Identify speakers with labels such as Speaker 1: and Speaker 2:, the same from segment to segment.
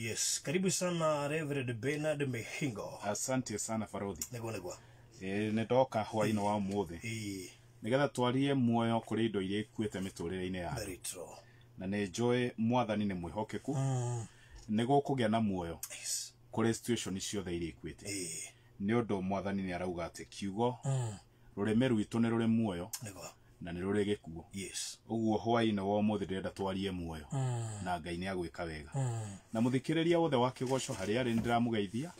Speaker 1: Yes, karibu sana Reverend Bernard Mihingo.
Speaker 2: Asante sana Farodhi.
Speaker 1: Nĩguo nĩguo.
Speaker 2: Ĩ nĩ ndoka hwaĩ-inĩ wa ũmũthĩ nĩgetha twarie muoyo kũrĩ indo iria ikuĩte mĩtũrĩre-inĩ ya
Speaker 1: Very true.
Speaker 2: Na nĩ njũĩ Mwathani nĩ mwĩhokeku, nĩ gũkũgĩa na muoyo kũrĩ situation ciothe iria ikuĩte, nĩ ũndũ Mwathani nĩ arauga atĩ kiugo rũrĩmĩ rwitũ nĩ rũrĩ muoyo na nĩ rũrĩ gĩkuũ. Ũguo hwaĩ-inĩ wa ũmũthĩ ndĩrenda twarie muoyo na Ngai nĩ agwĩka wega. Na mũthikĩrĩria wothe wa Kĩgoco harĩa arĩ, nĩ ndĩramũgeithia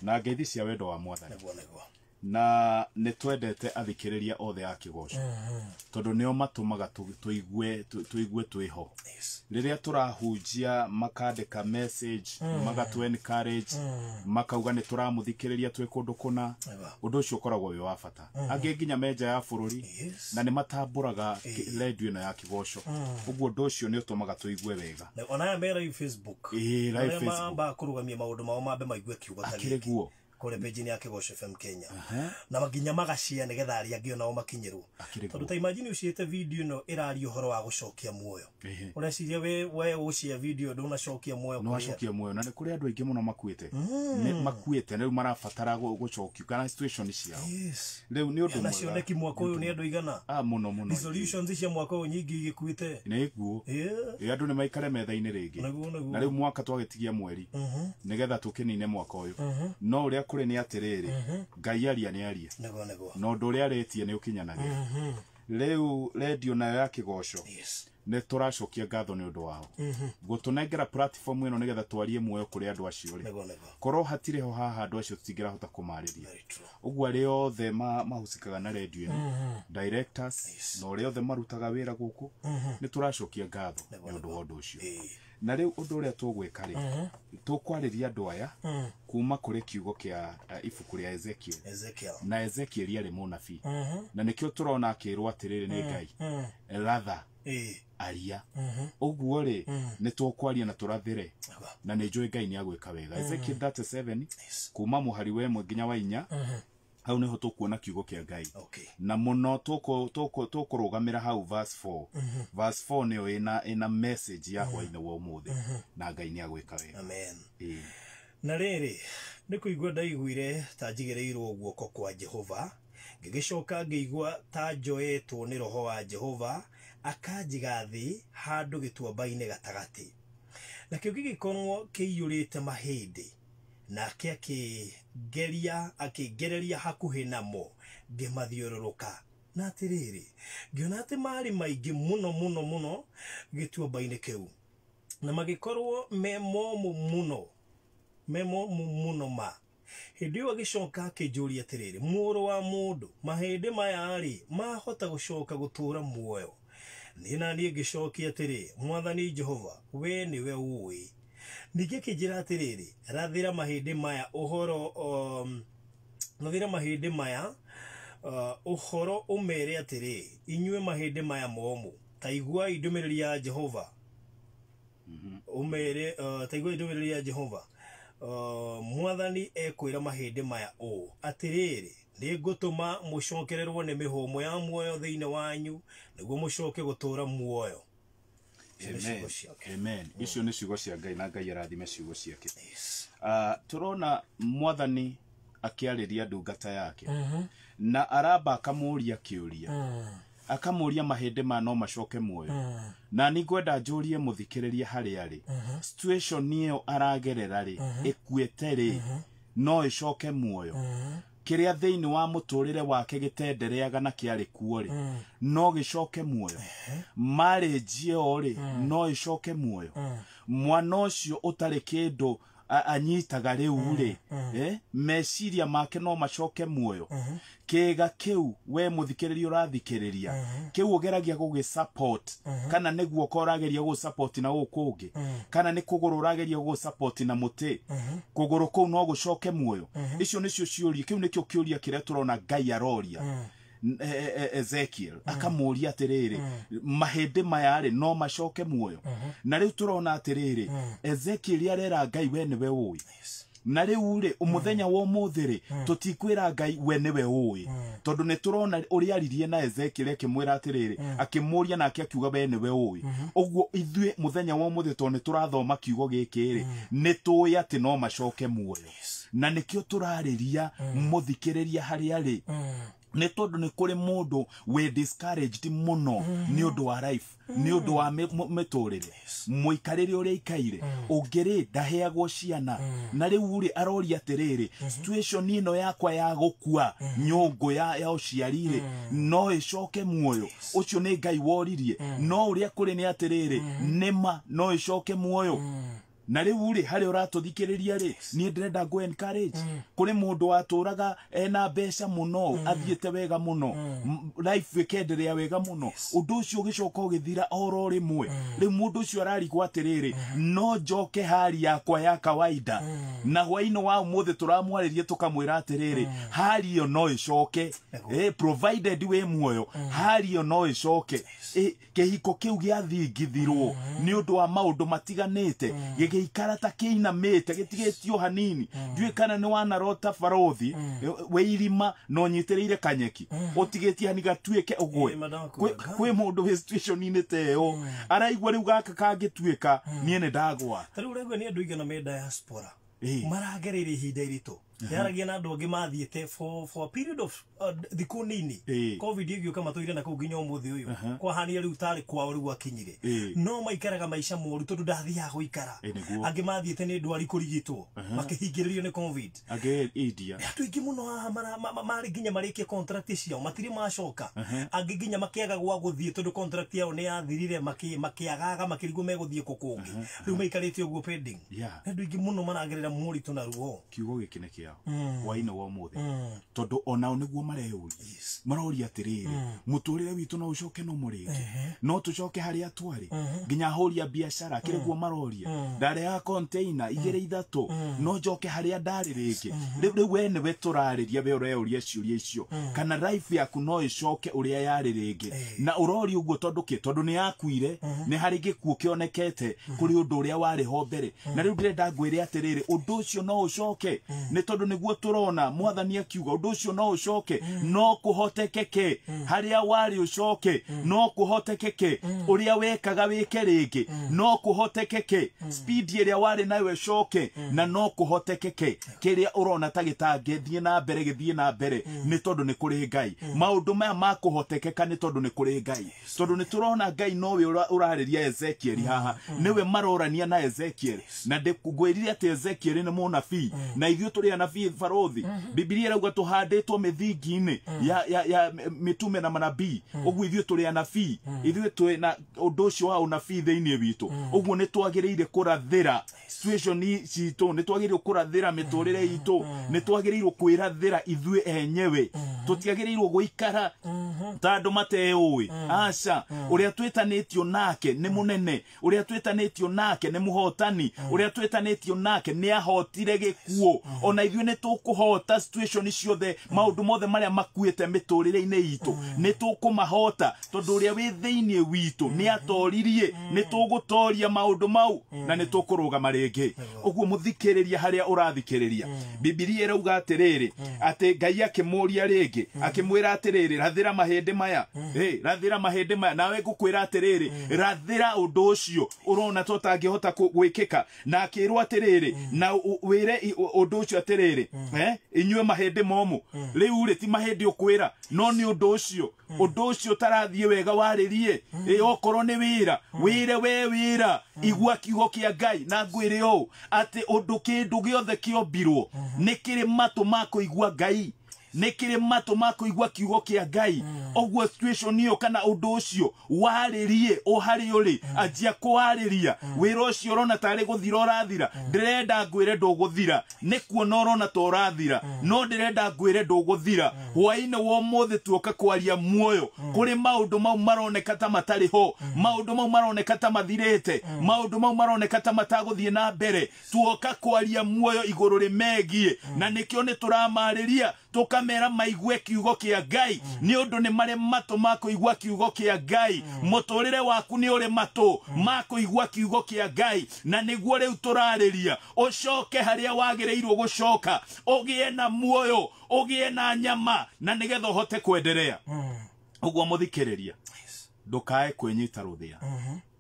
Speaker 2: na ngeithi cia wendo wa Mwathani.
Speaker 1: Nĩguo nĩguo.
Speaker 2: Na nĩ twendete athikĩrĩria othe a Kĩgoco tondũ nĩo matũmaga tũigue twĩho. Rĩrĩa tũrahunjia makandĩka message, magatũ encourage, makauga nĩ tũramũthikĩrĩria twĩ kũndũ kũna. Ũndũ ũcio ũkoragwo wĩ wa bata. Angĩ nginya me nja ya bũrũri na nĩ matambũraga redio ĩno ya Kĩgoco. Ũguo ũndũ ũcio nĩ ũtũmaga tũigue wega.
Speaker 1: Na ona aya me live Facebook.
Speaker 2: Ĩĩ, live
Speaker 1: Arĩa
Speaker 2: Facebook.
Speaker 1: mamba kũrũgamia maũndũ mao mambe maigue kiugo ta
Speaker 2: Akĩrĩ
Speaker 1: gĩkĩ
Speaker 2: guo.
Speaker 1: kũrĩa page-inĩ ya Kĩgoco FM Kenya, na nginya magashare nĩgetha arĩa angĩ onao makinyĩrwo.
Speaker 2: Akĩrĩ
Speaker 1: Tondũ
Speaker 2: guo.
Speaker 1: ta imagine ũciĩte video ĩno ĩraria ũhoro wa gũcokia muoyo. Ũreciria we ũgũshare video ndũnacokia muoyo
Speaker 2: No
Speaker 1: kũrĩa.
Speaker 2: Acokia muoyo, na nĩ kũrĩ andũ aingĩ mũno makuĩte. Nĩ makuĩte rĩu marabatara gũcokio kana situation ciao. Rĩu nĩ ũndũ
Speaker 1: Na
Speaker 2: mwega.
Speaker 1: cioneki mwaka ũyũ nĩ andũ igana.
Speaker 2: Ah, mũno mũno.
Speaker 1: Resolutions cia mwaka ũyũ nyingĩ igĩkuĩte.
Speaker 2: Nĩguo. Ĩ andũ nĩ maikare metha-inĩ rĩngĩ.
Speaker 1: Nĩguo nĩguo.
Speaker 2: Na rĩu mwaka twagĩtigia mweri nĩgetha tũkĩnine mwaka ũyũ. No ũrĩa kũrĩ nĩ atĩrĩrĩ, Ngai aria nĩ aria.
Speaker 1: Nĩguo nĩguo.
Speaker 2: Na ũndũ ũrĩa arĩtie nĩ ũkinyanagĩra. Rĩu redio nayo ya Kĩgoco nĩ tũracokia ngatho nĩ ũndũ wao gũtũnengera platform ĩno nĩgetha twarie muoyo kũrĩ andũ acio rĩ.
Speaker 1: Nĩguo nĩguo.
Speaker 2: Korwo hatirĩ ho haha, andũ acio tũtingĩrahota kũmarĩria.
Speaker 1: Very true.
Speaker 2: Ũguo arĩa othe mahusikaga na redio ĩno, directors na ũrĩa othe marutaga wĩra gũkũ, nĩ tũracokia ngatho nĩ ũndũ wa ũndũ ũcio. Na rĩu ũndũ ũrĩa tũgwĩka rĩ, tũkwarĩria andũ aya kuma kũrĩ kiugo kĩa ibuku rĩa Ezekiel.
Speaker 1: Ezekiel.
Speaker 2: Na Ezekiel arĩ mũnabii, na nĩkĩo tũrona akĩrwo atĩrĩrĩ nĩ Ngai, ratha, aria. Ũguo rĩ, nĩ tũkwaria na tũrathĩre, na nĩ njũĩ Ngai nĩ agwĩka wega. Ezekiel 37 kuma mũhari wa 1 nginya wa 4, hau nĩho tũkuona kiugo kĩa Ngai. Na mũno tũkũrũgamĩra hau verse 4. Verse 4 nĩyo ĩna message ya hwaĩ-inĩ wa ũmũthĩ, na Ngai nĩ agwĩka wega.
Speaker 1: Amen.
Speaker 2: Ĩĩ.
Speaker 1: Na rĩrĩ, nĩ kũigua ndaiguire ta njigĩrĩirwo guoko kwa Jehova, ngĩgĩcoka ngĩigua ta njoetwo nĩ roho wa Jehova akanjiga thĩ handũ gĩtuamba-inĩ gatagatĩ, nakĩo gĩgĩkorwo kĩiyũrĩte mahĩndĩ, nake akĩngereria hakuhĩ namo ngĩmathiũrũrũka. Na atĩrĩrĩ, ngĩona atĩ marĩ maingĩ mũno mũno mũno gĩtuamba-inĩ kĩu, na magĩkorwo me momũ mũno, me momũ mũno ma. Hĩndĩ ĩyo agĩcoka akĩnjũria atĩrĩrĩ, mũrũ wa mũndũ, mahĩndĩ maya rĩ, mahota gũcoka gũtũũra muoyo? Niĩ na niĩ ngĩcokia atĩrĩ, Mwathani Jehova, we nĩwe ũĩ. Ningĩ akĩnjĩra atĩrĩrĩ, rathĩra mahĩndĩ maya ũhoro, rathĩra mahĩndĩ maya ũhoro ũmere atĩrĩ, inyuĩ mahĩndĩ maya momũ, ta iguai ndũmĩrĩri ya Jehova. Ũmere, ta iguai ndũmĩrĩri ya Jehova. Mwathani ekwĩra mahĩndĩ maya ũũ, atĩrĩrĩ, nĩngũtũma mũcokererwo nĩ mĩhũmũ ya muoyo thĩinĩ wanyu, nĩguo mũcoke gũtũũra muoyo. Icio nĩ ciugo ciake.
Speaker 2: Amen. Icio nĩ ciugo cia Ngai, na Ngai arathime ciugo ciake. Tũrona Mwathani akĩarĩria ndungata yake na aramba akamũria kĩũria, akamũria mahĩndĩ ma no macoke muoyo. Na nĩ ngwenda njũrie mũthikĩrĩria harĩa arĩ, situation ĩyo aragerera rĩ, ĩkuĩte rĩ, no ĩcoke muoyo? Kĩrĩa thĩinĩ wa mũtũrĩre wake gĩtendereaga na kĩarĩ kuo rĩ, no gĩcoke muoyo? Marriage ĩyo rĩ, no ĩcoke muoyo? Mwana ũcio ũtarĩ kĩndũ anyitaga rĩu rĩ, meciria make no macoke muoyo? Kĩga kĩu we mũthikĩrĩria ũrathikĩrĩria, kĩu ũgeragia gũgĩ support, kana nĩ guoko ũrageria gũ support na gũkũ ũngĩ, kana nĩ kũgũrũ ũrageria gũ support na mũtĩ, kũgũrũ kũu no gũcoke muoyo? Icio nĩcio ciũria, kĩu nĩkĩo kĩũria kĩrĩa tũrona Ngai aroria Ezekiel, akamũria atĩrĩrĩ, mahĩndĩ maya rĩ, no macoke muoyo? Na rĩu tũrona atĩrĩrĩ, Ezekiel arera Ngai, we nĩwe ũĩ. Na rĩu rĩ mũthenya wa ũmũthĩ rĩ tũtikwĩra Ngai we nĩwe ũĩ, tondũ nĩ tũrona ũrĩa aririe na Ezekiel akĩmwĩra atĩrĩrĩ, akĩmũria nake akiuga we nĩwe ũĩ. Ũguo ithuĩ mũthenya wa ũmũthĩ tondũ nĩ tũrathoma kiugo gĩkĩ rĩ, nĩ tũĩ atĩ no macoke muoyo. Na nĩkĩo tũrarĩria mũthikĩrĩria harĩa rĩ, nĩ tondũ nĩ kũrĩ mũndũ wĩ discouraged mũno nĩ ũndũ wa life, nĩ ũndũ wa mĩtũrĩre, mũikarĩre ũrĩa aikaire, ũngĩ rĩ ndaheagwo ciana, na rĩu rĩ aroria atĩrĩrĩ, situation ĩno yakwa ya gũkua nyũngũ ya ũciari rĩ no ĩcoke muoyo? Ũcio nĩ Ngai woririe. No ũrĩa kũrĩ nĩ atĩrĩrĩ, nĩma no ĩcoke muoyo. Na rĩu rĩ harĩa ũratũthikĩrĩria rĩ, niĩ ndĩrenda ngũ encourage. Kũrĩ mũndũ watũraga ena mbeca mũno, athiĩte wega mũno, life ĩkenderea wega mũno, ũndũ ũcio ũgĩcoka ũgĩthira oro rĩmwe. Rĩu mũndũ ũcio ararigwo atĩrĩrĩ, no njoke hali yakwa ya kawaida? Na hwainĩ wa ũmũthĩ tũramwarĩria tũkamwĩra atĩrĩrĩ, hali ĩyo no ĩcoke, provided wĩ muoyo, hali ĩyo no ĩcoke. Kĩhiko kĩu gĩathingithirwo nĩ ũndũ wa maũndũ matiganĩte, gĩgĩikara ta kĩinamĩte, gĩtigĩtio hanini. Ndiũĩ kana nĩ wanarota barothi wĩ irima na ũnyitĩrĩire kanyeki ũtigĩtie hani gatuĩke ũgwe. Kwĩ mũndũ wĩ situation-inĩ ta ĩyo araigua rĩu gaka kangĩtuĩka niĩ nĩ ndagwa.
Speaker 1: Ta rĩu ũraigua nĩ andũ aigana me diaspora maragereire ihinda iritũ. Yaragia na andũ angĩ mathiĩte for a period of thikũ nini, COVID ĩgĩũka, matũire na kũu nginya ũmũthĩ ũyũ. Kwahania rĩu tarĩ kwao rĩu akinyire, no maikaraga maica moru tondũ ndathiaga gũikara. Angĩ mathiĩte nĩ ndwari kũrigitwo, makĩhingĩrĩrio nĩ COVID.
Speaker 2: Angĩ India.
Speaker 1: Andũ aingĩ mũno haha marĩ nginya marĩkie contract ciao matirĩ macoka. Angĩ nginya makĩaga gwa gũthiĩ tondũ contract yao nĩ yathirire, makĩagaga, makĩrigwo megũthiĩ kũ kũngĩ. Rĩu maikarĩte ũguo pending. Nĩ andũ aingĩ mũno maragerera moritũ na ruo.
Speaker 2: Kiugo gĩkĩ nĩ kĩao hwainĩ wa ũmũthĩ, tondũ onao nĩguo mareyũria, maroria atĩrĩrĩ, mũtũrĩre witũ no ũcoke no rĩngĩ, no tũcoke harĩa twarĩ? Nginya ahũri a biacara kĩrĩ guo maroria, ndarehaga container igĩrĩ ithatũ, no njoke harĩa ndarĩ rĩngĩ? Rĩu we nĩwe tũrarĩria, we ũreyũria ciũria icio kana life yaku no ĩcoke ũrĩa yarĩ rĩngĩ. Na ũroria ũguo tondũ kĩ? Tondũ nĩ yakuire, nĩ harĩ gĩkuũ kĩonekete kũrĩ ũndũ ũrĩa warĩ ho mbere. Na rĩu ndĩrenda ngwĩre atĩrĩrĩ, ũndũ ũcio no ũcoke, nĩ tondũ nĩguo tũrona mwathani akiuga ũndũ ũcio no ũcoke. No kũhotekeke harĩa warĩ ũcoke, no kũhotekeke ũrĩa wekaga wĩke rĩngĩ, no kũhotekeke speed ĩrĩa warĩ nayo ĩcoke, na no kũhotekeke kĩrĩa ũrona ta gĩtangĩthiĩ na mbere gĩthiĩ na mbere, nĩ tondũ nĩ kũrĩ Ngai. Maũndũ maya makũhotekeka nĩ tondũ nĩ kũrĩ Ngai, tondũ nĩ tũrona Ngai nowe ũrarĩria Ezekiel haha, nĩwe marorania na Ezekiel. Na ngwĩrire atĩ Ezekiel nĩ mũnabii, na ithuĩ tũrĩ anabii barothi. Bibilia ĩrauga tũhandĩtwo mĩthingi-inĩ ya mĩtume na manabii. Ũguo ithuĩ tũrĩ anabii, ithuĩ twĩ na ũndũ ũcio wa ũnabii thĩinĩ witũ. Ũguo nĩ twagĩrĩire kũrathĩra situation citũ, nĩ twagĩrĩirwo kũrathĩra mĩtũrĩre itũ, nĩ twagĩrĩirwo kwĩrathĩra ithuĩ enyewe. Tũtiagĩrĩirwo gũikara ta andũ mateũĩ, aca. Ũrĩa twĩtanĩtio nake nĩ mũnene, ũrĩa twĩtanĩtio nake nĩ mũhotani, ũrĩa twĩtanĩtio nake nĩ ahotire gĩkuũ. Ona ithuĩ nĩ tũkũhota situation ciothe, maũndũ mothe marĩa makuĩte mĩtũrĩre-inĩ itũ nĩ tũkũmahota, tondũ ũrĩa wĩ thĩinĩ witũ nĩ atoririe. Nĩ tũgũtoria maũndũ mau na nĩ tũkũrũgama rĩngĩ. Ũguo mũthikĩrĩria harĩa ũrathikĩrĩria, Bibilia ĩrauga atĩrĩrĩ, atĩ Ngai akĩmũria rĩngĩ akĩmwĩra atĩrĩrĩ, rathĩra mahĩndĩ maya. Rathĩra mahĩndĩ maya. Nawe ngũkwĩra atĩrĩrĩ, rathĩra ũndũ ũcio ũrona ta ũtangĩhota gwĩkĩka. Na akĩrwo atĩrĩrĩ, na wĩre ũndũ ũcio atĩrĩrĩ, inyuĩ mahĩndĩ momũ. Rĩu rĩ ti mahĩndĩ ũkwĩra, no nĩ ũndũ ũcio, ũndũ ũcio ũtarathiĩ wega warĩrie. Okorwo nĩ wĩra, wĩre we wĩra, igua kiugo kĩa Ngai. Na ngwĩre ũũ atĩ ũndũ kĩndũ gĩothe kĩombirwo nĩ kĩrĩ matũ ma kũigua Ngai, nĩ kĩrĩ matũ ma kũigua kiugo kĩa Ngai. Ũguo situation ĩyo kana ũndũ ũcio warĩrie o harĩ ũrĩ, anjia kũwarĩria. Wĩra ũcio ũrona tarĩ gũthira ũrathira, ndĩrenda ngwĩre ndũgũthira. Nĩ kuona ũrona ta ũrathira, no ndĩrenda ngwĩre ndũgũthira. Hwainĩ wa ũmũthĩ tuoka kwaria muoyo kũrĩ maũndũ mau maroneka ta matarĩ ho, maũndũ mau maroneka ta mathirĩte, maũndũ mau maroneka ta matagũthiĩ na mbere. Tuoka kwaria muoyo igũrũ rĩmegiĩ, na nĩkĩo nĩ tũramarĩria. Tũkamera maigue kiugo kĩa Ngai nĩ ũndũ nĩ marĩ matũ ma kũigua kiugo kĩa Ngai. Mũtũrĩre waku nĩ ũrĩ matũ ma kũigua kiugo kĩa Ngai, na nĩguo rĩu tũrarĩria. Ũcoke harĩa wagĩrĩirwo gũcoka, ũgĩe na muoyo, ũgĩe na nyama, na nĩgetha ũhote kwenderea. Ũguo mũthikĩrĩria, ndũkae kwĩnyita rũthĩa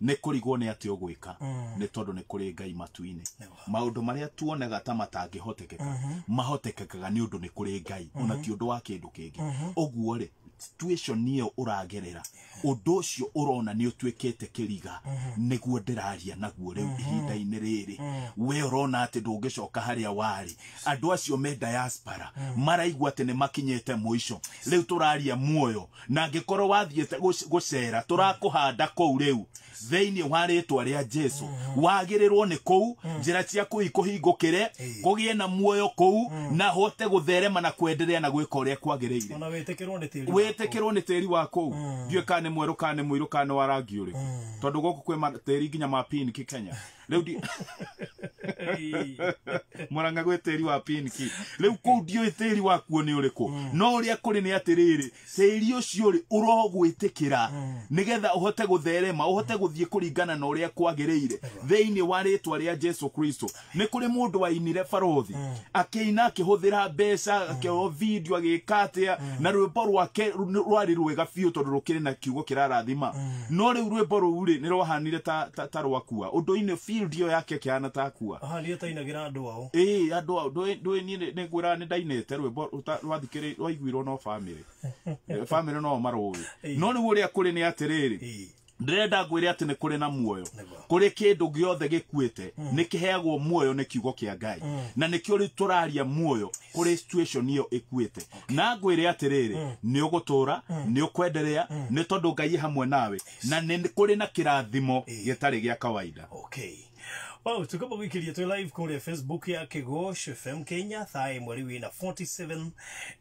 Speaker 2: nĩ kũrigwo nĩ atĩ ũgwĩka, nĩ tondũ nĩ kũrĩ Ngai matu-inĩ. Maũndũ marĩa tuonaga ta matangĩhotekeka mahotekekaga nĩ ũndũ nĩ kũrĩ Ngai, ona ti ũndũ wa kĩndũ kĩngĩ. Ũguo rĩ, situation ĩyo ũragerera, ũndũ ũcio ũrona nĩ ũtuĩkĩte kĩriga, nĩguo ndĩraria naguo rĩu ihinda-inĩ rĩrĩ. We ũrona atĩ ndũngĩcoka harĩa warĩ, andũ acio me diaspora maraigua atĩ nĩ makinyĩte mũico. Rĩu tũraria muoyo, na angĩkorwo wathiĩte gũcera, tũrakũhanda kũu rĩu thĩinĩ wa rĩtwa rĩa Jesu. Wagĩrĩrwo nĩ kũu njĩra ciaku ikũhingũkĩre, kũgĩe na muoyo kũu, na hote gũtherema na kwenderea na gwĩka ũrĩa kwagĩrĩire.
Speaker 1: Ona wĩtĩkĩrwo nĩ tĩri.
Speaker 2: Wĩtĩkĩrwo nĩ tĩri wa kũu. Ndiũĩ kana nĩ mwerũ, kana nĩ mũirũ, kana nĩ wa rangi ũrĩkũ, tondũ gũkũ kwĩ tĩri nginya ma pinki Kenya. Rĩu ndi Murang'a gwĩ tĩri wa pinki. Rĩu kũu ndiũĩ tĩri wakuo nĩ ũrĩkũ, no ũrĩa kũrĩ nĩ atĩrĩrĩ, tĩri ũcio rĩ ũrogwĩtĩkĩra nĩgetha ũhote gũtherema, ũhote gũthiĩ kũringana na ũrĩa kwagĩrĩire thĩinĩ wa rĩtwa rĩa Jesu Kristo. Nĩ kũrĩ mũndũ wainire barothi, akĩina akĩhũthĩra mbeca, akĩoywo video, agĩka atĩa, na rwĩmbo rwake rwarĩ rwega biũ tondũ rũkĩrĩ na kiugo kĩrarathima. No rĩu rwĩmbo rũu rĩ nĩ rwahanire ta rwakua ũndũ-inĩ, field ĩyo yake ĩkĩhana ta akua.
Speaker 1: Ahanire tainagĩra andũ ao.
Speaker 2: Ĩĩ, andũ ao. Ndũĩ niĩ nĩ ngwĩraga nĩ ndainĩte rwĩmbo rwathikĩrĩ rwaiguirwo no family. Family no marũĩ. No rĩu ũrĩa kũrĩ nĩ atĩrĩrĩ, ndĩrenda ngwĩre atĩ nĩ kũrĩ na muoyo. Kũrĩ kĩndũ gĩothe gĩkuĩte nĩ kĩheagwo muoyo nĩ kiugo kĩa Ngai, na nĩkĩo rĩu tũraria muoyo kũrĩ situation ĩyo ĩkuĩte. Na ngwĩre atĩrĩrĩ, nĩ ũgũtũra, nĩ ũkwenderea, nĩ tondũ Ngai e hamwe nawe, na nĩ kũrĩ na kĩrathimo gĩtarĩ gĩa kawaida.
Speaker 1: Okay. Wow, tukoba gwikĩria twĩ live kũrĩa Facebook ya Kĩgoco FM Kenya thaa ĩmwe rĩu ĩna 47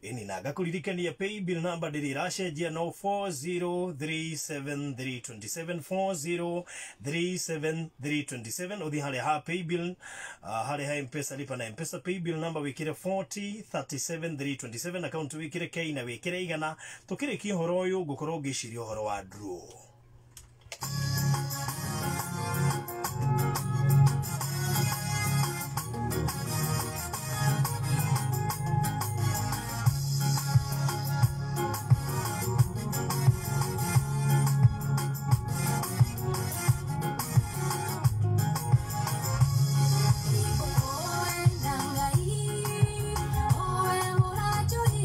Speaker 1: ĩni, na ngakũririkania paybill number ndĩrĩ ĩracenjia, no 4037327, 4037327. Ũthiĩ harĩa ha paybill, harĩa ha Mpesa, lipa na Mpesa, paybill number wĩkĩre 4037327, account wĩkĩre K na wĩkĩre 100. Tũkĩrĩkia ũhoro ũyũ ngũkorwo ngĩciria ũhoro wa draw.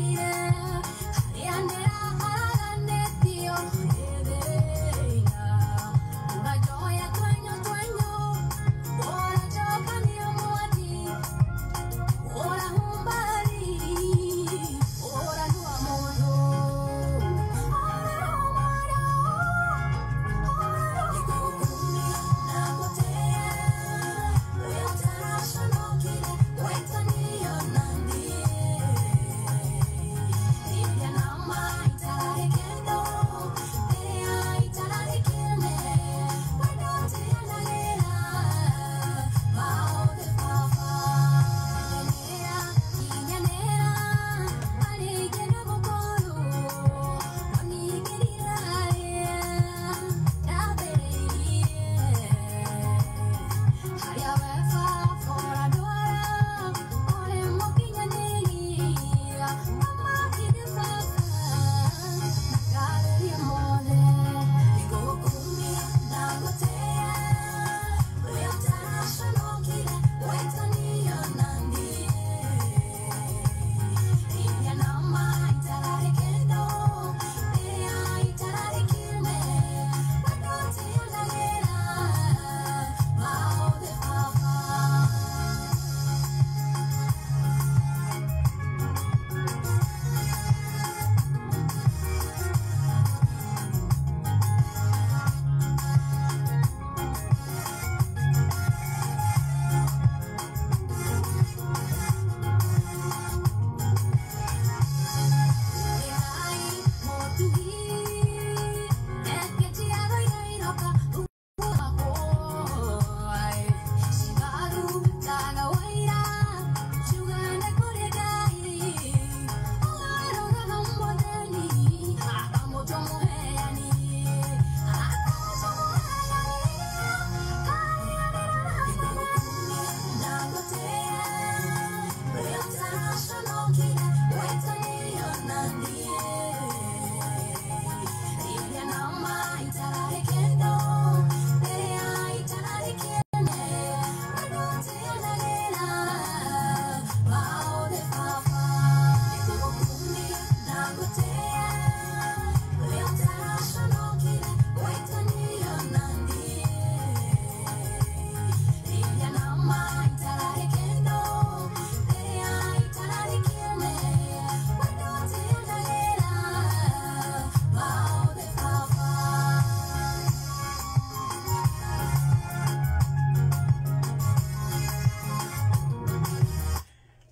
Speaker 3: Yeah.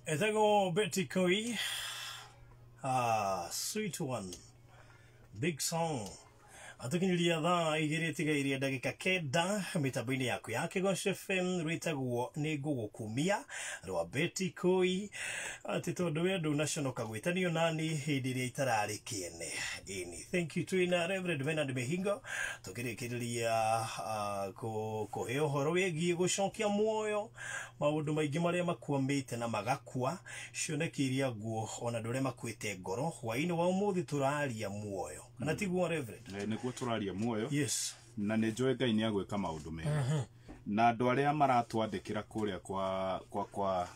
Speaker 1: Etagwo Betty Koi. Ah, sweet one. Big song. Atukinyĩria thaa igĩrĩ tigairie ndagĩka 9 mĩtambo-inĩ yaku ya Kĩgoco FM rwĩtagwo nĩ ngũgũkumia rwa Betty Koi, atĩ tondũ we ndũnaconoka gwĩtanio nani hĩndĩ ĩrĩa itararĩ kĩene. Ĩni, thank you twĩna Reverend Bernard Mihingo tũkĩrĩkĩrĩria kũhe ũhoro wĩgiĩ gũcokia muoyo maũndũ maingĩ marĩa makwamĩte na magakua, cioneki iria nguo ona andũ arĩa makuĩte ngoro. Hwaĩ-inĩ wa ũmũthĩ tũraria muoyo, kana tiguo, Reverend?
Speaker 2: Nĩguo tũraria muoyo.
Speaker 1: Yes.
Speaker 2: Na nĩ njũĩ Ngai nĩ agwĩka maũndũ mega, na andũ arĩa maratwandĩkĩra kũrĩa kwa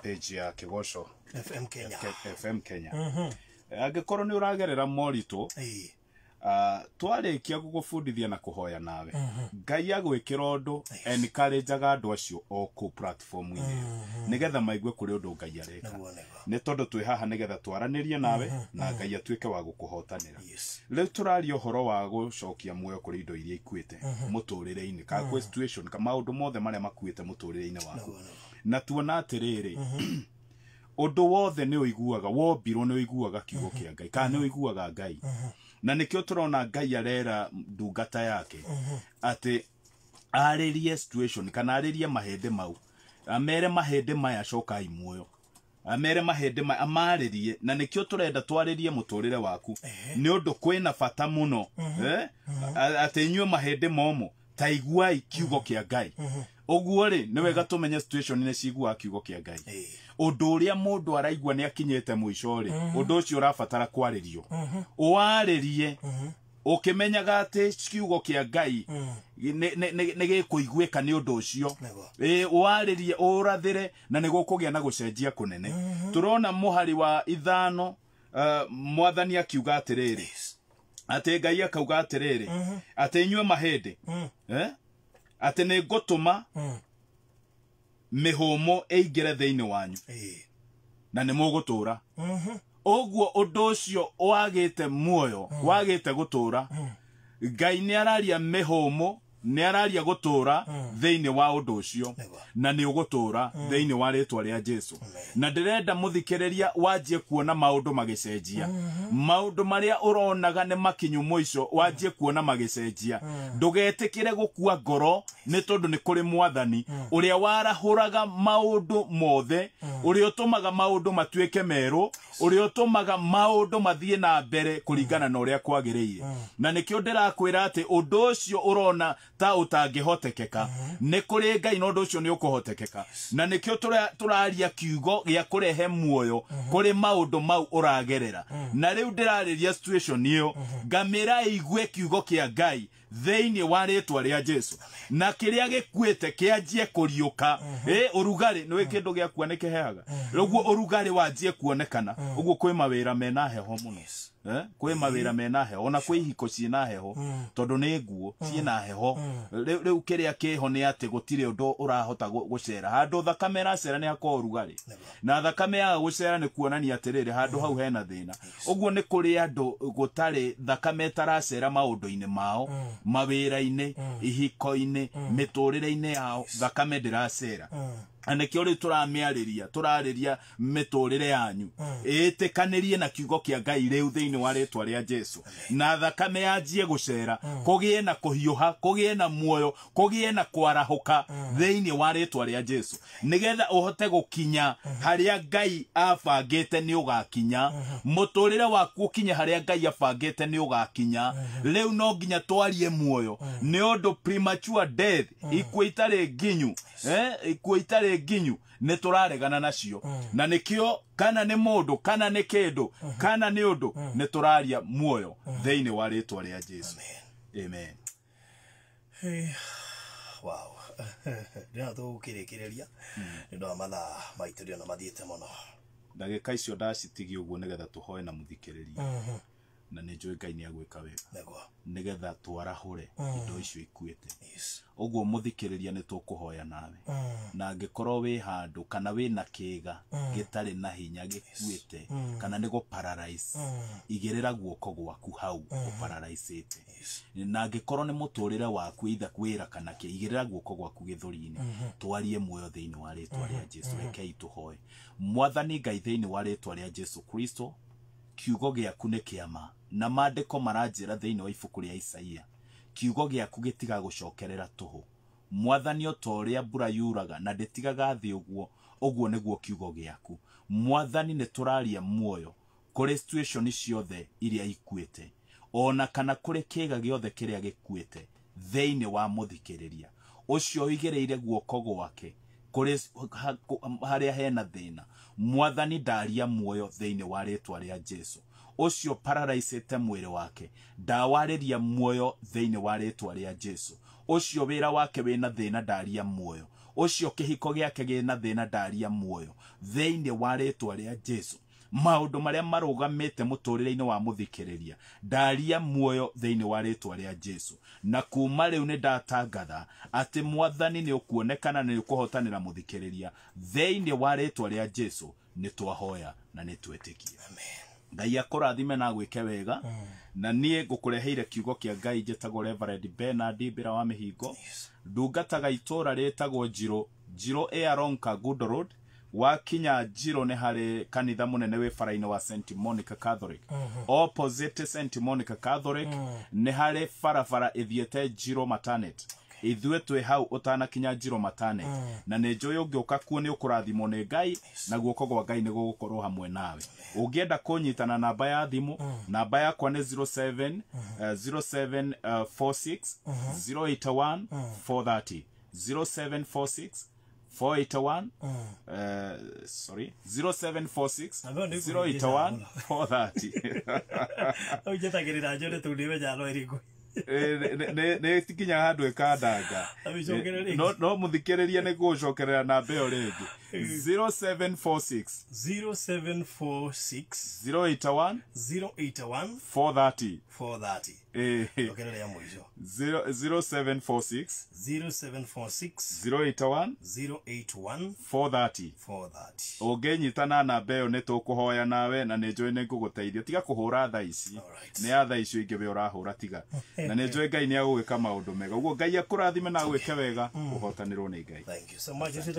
Speaker 2: page ya Kĩgoco
Speaker 1: FM Kenya.
Speaker 2: FM Kenya, angĩkorwo nĩ ũragerera moritũ, twarĩkia gũgũbundithia na kũhoya nawe, Ngai agwĩkĩra ũndũ, encourageaga andũ acio o kũu platform-inĩ ĩyo nĩgetha maigue kũrĩ ũndũ Ngai areka.
Speaker 1: Nĩguo.
Speaker 2: Nĩ tondũ twĩ haha nĩgetha twaranĩrie nawe na Ngai atuĩke wa gũkũhotanĩra. Rĩu tũraria ũhoro wa gũcokia muoyo kũrĩ indo iria ikuĩte mũtũrĩre-inĩ, kana kwĩ situation ka maũndũ mothe marĩa makuĩte mũtũrĩre-inĩ waku.
Speaker 1: Nĩguo.
Speaker 2: Na tuona atĩrĩrĩ, ũndũ wothe nĩ ũiguaga wombirwo nĩ ũiguaga kiugo kĩa Ngai, kana nĩ ũiguaga Ngai, na nĩkĩo tũrona Ngai arera ndungata yake atĩ arĩrie situation kana arĩrie mahĩndĩ mau, amere mahĩndĩ maya cokai muoyo, amere mahĩndĩ maya amarĩrie. Na nĩkĩo tũrenda twarĩrie mũtũrĩre waku, nĩ ũndũ kwĩna bata mũno atĩ inyuĩ mahĩndĩ momũ ta iguai kiugo kĩa Ngai. Ũguo rĩ, nĩ wega tũmenye situation nĩ ciguaga kiugo kĩa Ngai. Ũndũ ũrĩa mũndũ araigua nĩ akinyĩte mũico rĩ, ũndũ ũcio ũrabatara kwarĩrio, ũwarĩrie ũkĩmenyaga atĩ kiugo kĩa Ngai nĩ gĩkũiguĩka nĩ ũndũ ũcio.
Speaker 1: Nĩguo.
Speaker 2: Ĩ, ũwarĩrie, ũrathĩre, na nĩ gũkũgĩa na gũcenjia kũnene. Tũrona mũhari wa 5, mwathani akiuga atĩrĩrĩ, atĩ Ngai akauga atĩrĩrĩ, atĩ inyuĩ mahĩndĩ, atĩ nĩ ngũtũma mĩhũmũ ĩingĩre thĩinĩ wanyu na nĩ mũgũtũra. Ũguo ũndũ ũcio wagĩte muoyo, wagĩte gũtũra, Ngai nĩ araria mĩhũmũ, nĩ araria gũtũra thĩinĩ wa ũndũ ũcio. Na nĩ ũgũtũra thĩinĩ wa rĩtwa rĩa Jesu. Na ndĩrenda mũthikĩrĩria wanjie kuona maũndũ magĩcenjia, maũndũ marĩa ũronaga nĩ makinyu mũico wanjie kuona magĩcenjia. Ndũgetĩkĩre gũkua ngoro, nĩ tondũ nĩ kũrĩ mwathani ũrĩa warahũraga maũndũ mothe, ũrĩa ũtũmaga maũndũ matuĩke merũ, ũrĩa ũtũmaga maũndũ mathiĩ na mbere kũringana na ũrĩa kwagĩrĩire. Na nĩkĩo ndĩrakwĩra atĩ ũndũ ũcio ũrona ta ũtangĩhotekeka, nĩ kũrĩ Ngai na ũndũ ũcio nĩ ũkũhotekeka. Na nĩkĩo tũraria kiugo gĩa kũrehe muoyo kũrĩ maũndũ mau ũragerera. Na rĩu ndĩrarĩria situation ĩyo, ngamĩra ĩigue kiugo kĩa Ngai thĩinĩ wa rĩtwa rĩa Jesu, na kĩrĩa gĩkuĩte kĩanjie kũriũka. Ũrugarĩ nĩ kĩndũ gĩakua nĩ kĩheaga, ũguo ũrugarĩ wanjie kuonekana. Ũguo kwĩ mawĩra mena heho mũno. Kwĩ mawĩra mena heho, ona kwĩ ihiko ciĩna heho, tondũ nĩ nguo ciĩna heho. Rĩu kĩrĩa kĩho nĩ atĩ gũtirĩ ũndũ ũrahota gũcera. Handũ thakame ĩracera nĩ hakoragwo ũrugarĩ, na thakame yaga gũcera nĩ kuonania atĩrĩrĩ, handũ hau hena thĩna. Ũguo nĩ kũrĩ andũ gũtarĩ thakame ĩtaracera maũndũ-inĩ mao, mawĩra-inĩ, ihiko-inĩ, mĩtũrĩre-inĩ yao, thakame ndĩracera. Na nĩkĩo rĩu tũramĩarĩria, tũrarĩria mĩtũrĩre yanyu ĩtĩkanĩrie na kiugo kĩa Ngai rĩu thĩinĩ wa rĩtwa rĩa Jesu, na thakame yanjie gũcera, kũgĩe na kũhiũha, kũgĩe na muoyo, kũgĩe na kwarahũka thĩinĩ wa rĩtwa rĩa Jesu, nĩgetha ũhote gũkinya harĩa Ngai abangĩte nĩ ũgakinya. Mũtũrĩre waku ũkinye harĩa Ngai abangĩte nĩ ũgakinya. Rĩu no nginya twarie muoyo, nĩ ũndũ premature death, ikuũ itarĩ nginyu, ikuũ itarĩ nginyu nĩ tũraregana nacio. Na nĩkĩo kana nĩ mũndũ, kana nĩ kĩndũ, kana nĩ ũndũ, nĩ tũraria muoyo thĩinĩ wa rĩtwa rĩa Jesu. Amen.
Speaker 1: Hey, wow. Ndĩrona tũgũkĩrĩkĩrĩria nĩ ũndũ wa mathaa maitũ, ndĩrona mathiĩte mũno.
Speaker 2: Ndagĩka icio ndacitigia ũguo nĩgetha tũhoe na mũthikĩrĩria. Na nĩ njũĩ Ngai nĩ agwĩka wega
Speaker 1: Nĩguo.
Speaker 2: nĩgetha twarahũre indo icio ikuĩte.
Speaker 1: Yes.
Speaker 2: Ũguo mũthikĩrĩria, nĩ tũkũhoya nawe, na angĩkorwo wĩ handũ kana wĩna kĩga gĩtarĩ na hinya gĩkuĩte kana nĩ gũparalyze, igĩrĩra guoko gwaku hau ũpararaicĩte.
Speaker 1: Yes.
Speaker 2: Na angĩkorwo nĩ mũtũrĩre waku, either wĩra kana kĩ, igĩrĩra guoko gwaku gĩthũri-inĩ, twarie muoyo thĩinĩ wa rĩtwa rĩa Jesu. Rekei tũhoe. Mwathani Ngai, thĩinĩ wa rĩtwa rĩa Jesu Kristo, kiugo gĩaku nĩ kĩama na maandĩko maranjĩra thĩinĩ wa ibuku rĩa Isaia, kiugo gĩaku gĩtigagũcokerera tũhũ. Mwathani, o ta ũrĩa mbura yuraga na ndĩtigaga thĩ, ũguo ũguo nĩguo kiugo gĩaku. Mwathani, nĩ tũraria muoyo kũrĩ situation ciothe iria ikuĩte, ona kana kũrĩ kĩga gĩothe kĩrĩa gĩkuĩte thĩinĩ wa mũthikĩrĩria ũcio ũigĩrĩire guoko gwake kũrĩ harĩa hena thĩna. Mwathani, ndaria muoyo thĩinĩ wa rĩtwa rĩa Jesu. Ũcio pararaicĩte mwĩrĩ wake, ndawarĩria muoyo thĩinĩ wa rĩtwa rĩa Jesu. Ũcio wĩra wake wĩna thĩna, ndaria muoyo. Ũcio kĩhiko gĩake gĩna thĩna, ndaria muoyo thĩinĩ wa rĩtwa rĩa Jesu. Maũndũ marĩa marũgamĩte mũtũrĩre-inĩ wa mũthikĩrĩria, ndaria muoyo thĩinĩ wa rĩtwa rĩa Jesu. Na kuma rĩu nĩ ndatangatha atĩ Mwathani nĩ ũkuonekana, nĩ ũkũhotanĩra mũthikĩrĩria thĩinĩ wa rĩtwa rĩa Jesu. Nĩ twahoya na nĩ twetĩkia. Ngai akũrathime na agwĩke wega. Na niĩ ngũkũreheire kiugo kĩa Ngai, njĩtagwo Reverend Bernard Mbĩra wa Mĩhingo. Ndungataga itũũra rĩtagwo Njirũ. Njirũ ĩ along Kangundo Road. Wakinya Njirũ nĩ harĩ kanitha mũnene wĩ bara-inĩ wa St Monica Catholic. Opposite St Monica Catholic nĩ harĩ barabara ĩthiĩte Njirũ Matanet. Ithuĩ twĩ hau ũtanakinya Njirũ Matanet, na nĩ njũĩ ũngĩũka kuo nĩ ũkũrathimwo nĩ Ngai na guoko gwa Ngai nĩ gũgũkorwo hamwe nawe. Ũngĩenda kũnyita na namba ya thimũ, namba yakwa nĩ 07 0746 081 430, 0746 481, sorry, 0746
Speaker 1: Namba ĩyo nĩ
Speaker 2: 081 430.
Speaker 1: Hau njetagĩrĩra njone tondũ nĩmenyaga no ĩrĩkũ.
Speaker 2: Nĩ tikinya handũ ĩkandanga.
Speaker 1: Amĩcokere rĩngĩ.
Speaker 2: No mũthikĩrĩria, nĩ gũcokerera namba ĩyo rĩngĩ: 0746
Speaker 1: 0746
Speaker 2: 081
Speaker 1: 081
Speaker 2: 430.
Speaker 1: 430. Cokera rĩa mũico.
Speaker 2: 0746
Speaker 1: 0746
Speaker 2: 081
Speaker 1: 081
Speaker 2: 430.
Speaker 1: 430.
Speaker 2: Ũngĩnyita na namba ĩyo, nĩ tũkũhoya nawe na nĩ njũĩ nĩ ngũgũteithia. Tiga kũhũra thaa ici.
Speaker 1: Alright.
Speaker 2: Nĩ ya thaa icio ingĩ we ũrahũra, tiga. Na nĩ njũĩ Ngai nĩ agũgĩka maũndũ mega. Ũguo Ngai akũrathime na agwĩke wega, ũhotanĩrwo nĩ Ngai.
Speaker 1: Thank you so much. Ũcio.